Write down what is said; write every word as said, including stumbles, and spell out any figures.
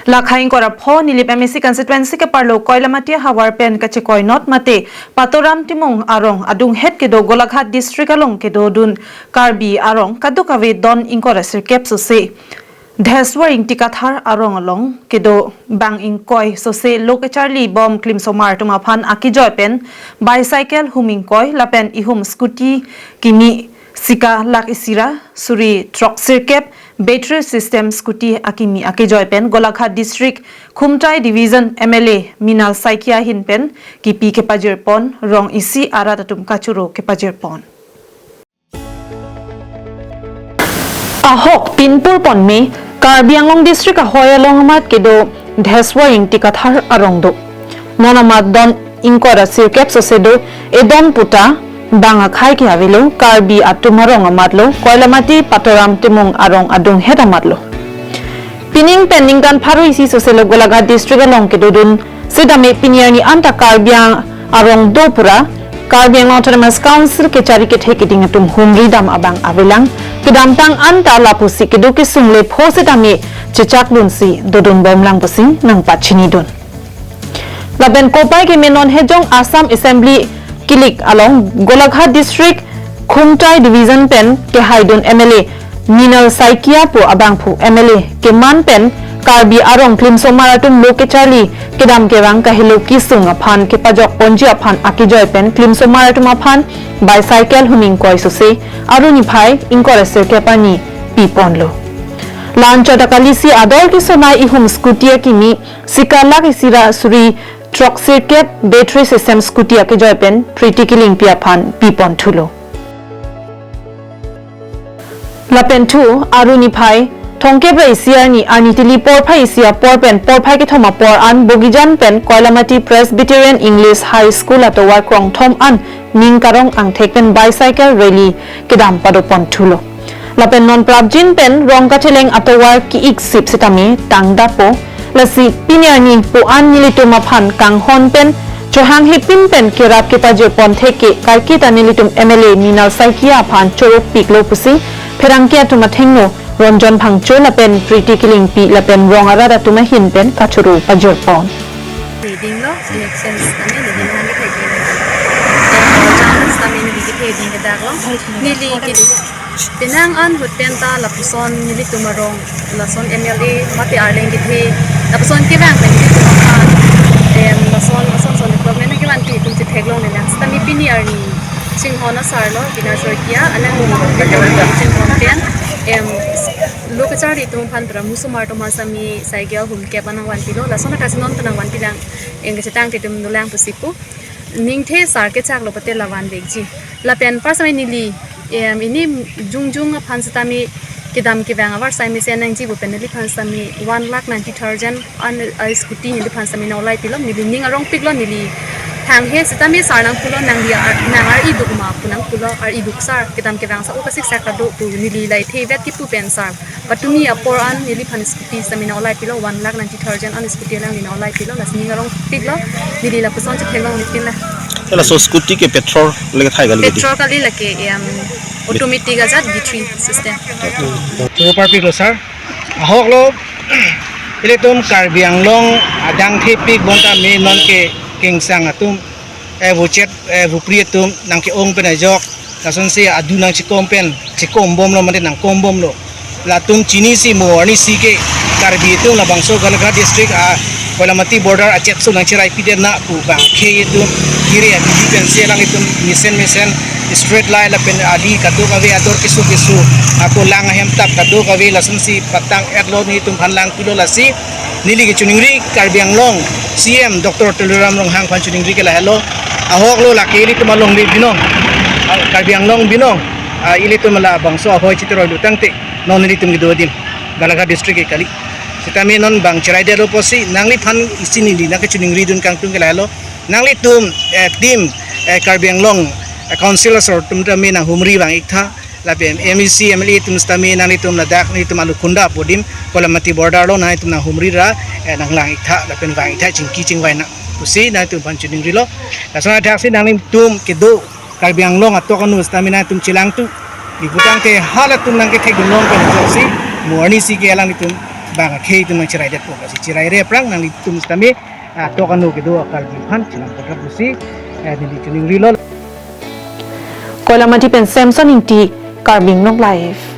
Lakhai ingkoi ra pho Nilip M A C constituency keparlo Koilamati ahavar pen kachekoinot mate Patoram Timung arong adunghet kedo Golaghat district along kedodun Karbi arong kadokave don ingkoi ra sirkep sose Dheswar Ingti Kathar arong along kedo bang ingkoi sose lo kecharli bom klimsomar atum aphan akejoi pen bicycle hum ingkoi lapen ihum scooty kimi sika lakh isi ra suri throk sirkep battery system scooty akimi akejoi pen Golaghat district Khumtai division M L A Minal Saikia ahin pen kipi kepajirpon, rong isi arat atum kachoro kepajirpon. Ahok pinpur ponme Karbi Anglong district ahoi along amat kedo Dheswar Ingti Kathar arong do. Non amat don ingkoi ra sirkep sose do, edon puta bang akhei ke avelo, Karbi atum arong amatlo, Koilamati Patoram Timung arong adunghet amatlo. Pining pen ningkan pharo isi sose lo Golaghat district along kedodun setame pini arni anta Karbi Ang- arong do pura Karbi Anglong Autonomous Council kechari kethe keding atum humri dam abang avelang, kedamtang anta lapusi kedo kesung le pho setame chechak dunsi dodun bomlang pusi nangpachini dun. Lapen kopai ke menon hejong Assam Assembly kilik along Golaghat district Khumtai division pen kehaidun M L A Minal Saikia pu abangphu M L A keman pen Karbi arong klimsomar atum lo kecharli kedam kevang kahelo kesung aphan kepajok ponji aphan akejoi pen klimsomar atum aphan bicycle hum ingkoi sose aru niphai ingkoi ra sirkep arni piponlo. La-anchot akalisi ador kesonai ihum scooty akimi sika lakh isi ra suri throk sirkep battery system scooty akejoi pen Pretty Killingpi aphan pipon thulo. Lapen thu aru niphai thomkep ra isi arni arni tili porphai isi apor pen porphai kethom apor an Bogijan pen Koilamati Presbyterian English High School atovar krongthom an ning karong angthek pen bicycle rally kedam padopon thulo. Lapen non prapjin pen rong kacheleng atovar ki-ik sip setame tangdapo. Lasi pini arni pu an nelitum aphan kanghon pen chohang hepin pen kerap kepajirpon theke kaiketa nelitum M L A Minal Saikia aphan choro piklo pusi pherangke atum athengno Ronjon Phangcho lapen Pretty Killingpi lapen rong arat atum ahin pen kachoro pajirpon. Reading lo, reactions kami reading kami kaji. Chance kami neli kethe reading kedaklo. Neli ke penang an hoten ta lapuson nelitum arong lason M L A mate arleng kethe lapuson kevang pen nelitum aphan, em, lason lason son development kevang ke itum chetheklong neli. Setame pini arni chinghon asarlo, Bina Saikia, alang chinghon pen, em, lo kecharli atum aphan pura musomar atum aphan setame cycle hum kep an nangvanpilo, lason akasi non pen nangvanpilang, em, kachetang te atum dolang pusi pu. Ningthe sar kechaklo pute la vanvekji. Lapen par setame neli, em, ili jongjung aphan setame kedam kevang avarsai mesen nangji pu pen neliphan setame one lakh ninety thousand an, a, scooty neliphan setame nang-olai pilo, neli ning arong piklo, neli thanghe setame sar nangpulo, nangli ar, nang ar-iduk ma pu nangpulo, ar-iduk sar, kedam kevang sa-o kasiksak kado pu neli lahei thevet kipu pen sar patumi apor an neliphan scooty setame nang-olai pilo, one lakh ninety thousand an scooty alangli nang-olai pilo, lasi ning arong piklo, neli lapuson chetheklong neli pin la. Laso scooty ke petrol le kethai kali kedi? Petrol kali, lake, em, automatic ajat battery system. Choro parpiklo sar. Ahok lo, ilitum Karbi Anglong adang thepik bonta me non ke kengsang atum, eh, vuchet, eh, vupri atum nangke-ong pen ajok, lasonsi adu nangchekom pen, chekom bomlo mate nangkom bomlo. Latum chinisi mo arnisi ke Karbi atum labangso Golaghat district a Koilamati border achek so nangcherai pidet na pu bang khei atum kiri a biji pensi alanglitum mesen mesen street light lapen ali kadokave ador keso keso ako lang ahem tap kadokave lasonsi patang-etlo, nelitum aphan lang pilo, lasi neli kechoningri Karbi Anglong C M Doctor Tuliram Ronghang aphan choningri ke lahelo. Ahok lo, lake ilitum alongle binong, ah, Karbi Anglong binong, ah, ilitum labangso ahoi chiteroilo tangte non nelitum kedo adim Golaghat district ke kali. Setame non bang cheraidetlo pusi nangliphan isi neli nangkechoningri dun kangtung ke lahelo. Nanglitum, eh, team, eh, Karbi Anglong, eh, council asor atum tame nanghumri vang-iktha. Lapen M A C, M L A atum setame nanglitum ladak nelitum Alukhunda pu adim Koilamati border lo, nanglitum nanghumri ra, eh, nanglang-iktha lapen vang-iktha, chingki chingvai nang pusi nanglitum aphan choningrilo. Lason athaksi nanglitum kedo Karbi Anglong atok anu setame nanglitum chelangthu. Di putangte halatum nangkethekdunlong pen ajoksi mo arnisi ke alanglitum bang akhei atum nangcheraidetpo, lasi cheraire aphrang nanglitum sitame, ah, tok ano kedo Karbi aphan chenam kotra pusi, eh, neli chiningrilo. Koilamati pen Samson Ingti, Karbi Anglong Live.